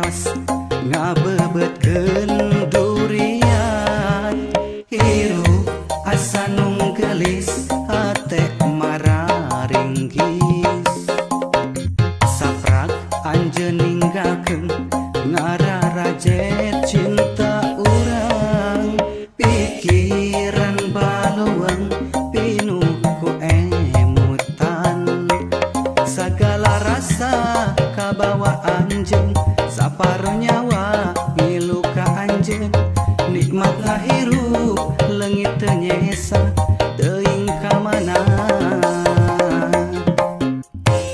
nanas ngabebetkeun durian hirup asa nunggelis hate mararinggis saprak anjeun ninggalkeun ngararajet cinta urang pikiran baluang pinuh ku emutan sagala rasa kabawa anjeun saparo nyawa ngilu ka anjeun nikmat ngahirup leungit teu nyesa teuing ka mana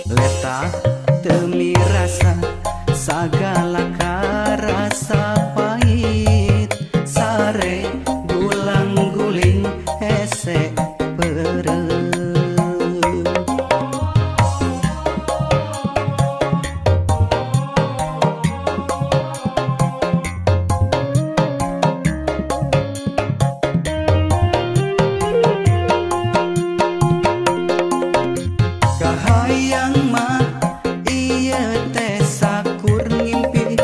leta teu mirasa sagala karasa pahit sare gulang guling hese peureum. Kahayang mah ieu teh sakur ngimpi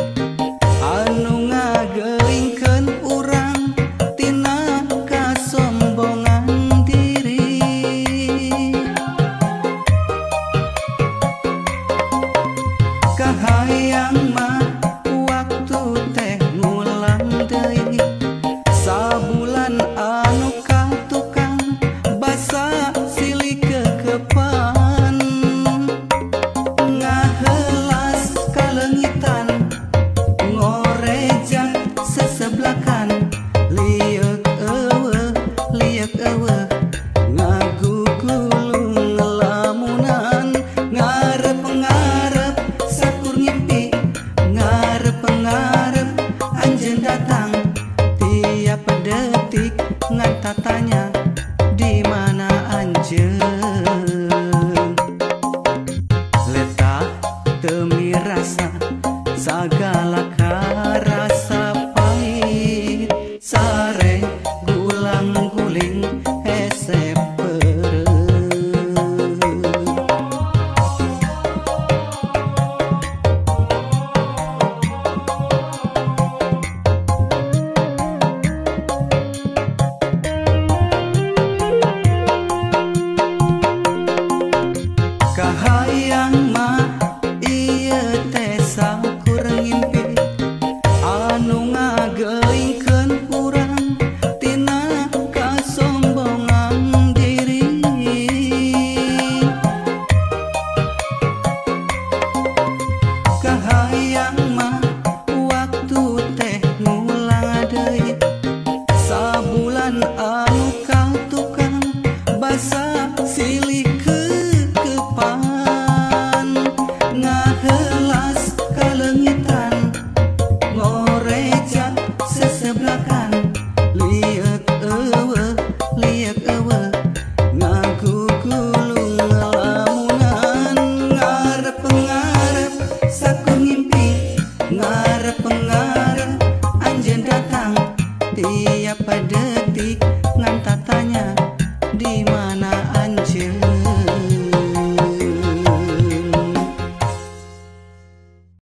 anu ngageulingkeun urang tina kasombongan diri. Kahayang mah waktu teh ngulang deui sabulan anu ka tukang basa silih kekepan ngahelas kaleungitan ngorejak seseblakan lieuk eueuh ngagugulung ngelamunan ngarep-ngarep sakur ngimpi ngarep-ngarep anjeun datang tiap detik ngan tatanya di mana anjeun leta teu mirasa sagala karasa pahit sare gulang guling hese peureum. Kahayang mah ieu teh sakur ngimpi anu ngageulingkeun urang tina kasombongan diri. Kahayang mah waktu teh ngulang deui sabulan anu ka tukang basa silih kekepan ngahelas kaleungitan ngorejak seseblakan lieuk eueuh ngagugulung ngelamunan ngarep-ngarep sakur ngimpi ngarep-ngarep anjeun datang tiap detik ngan tatanya di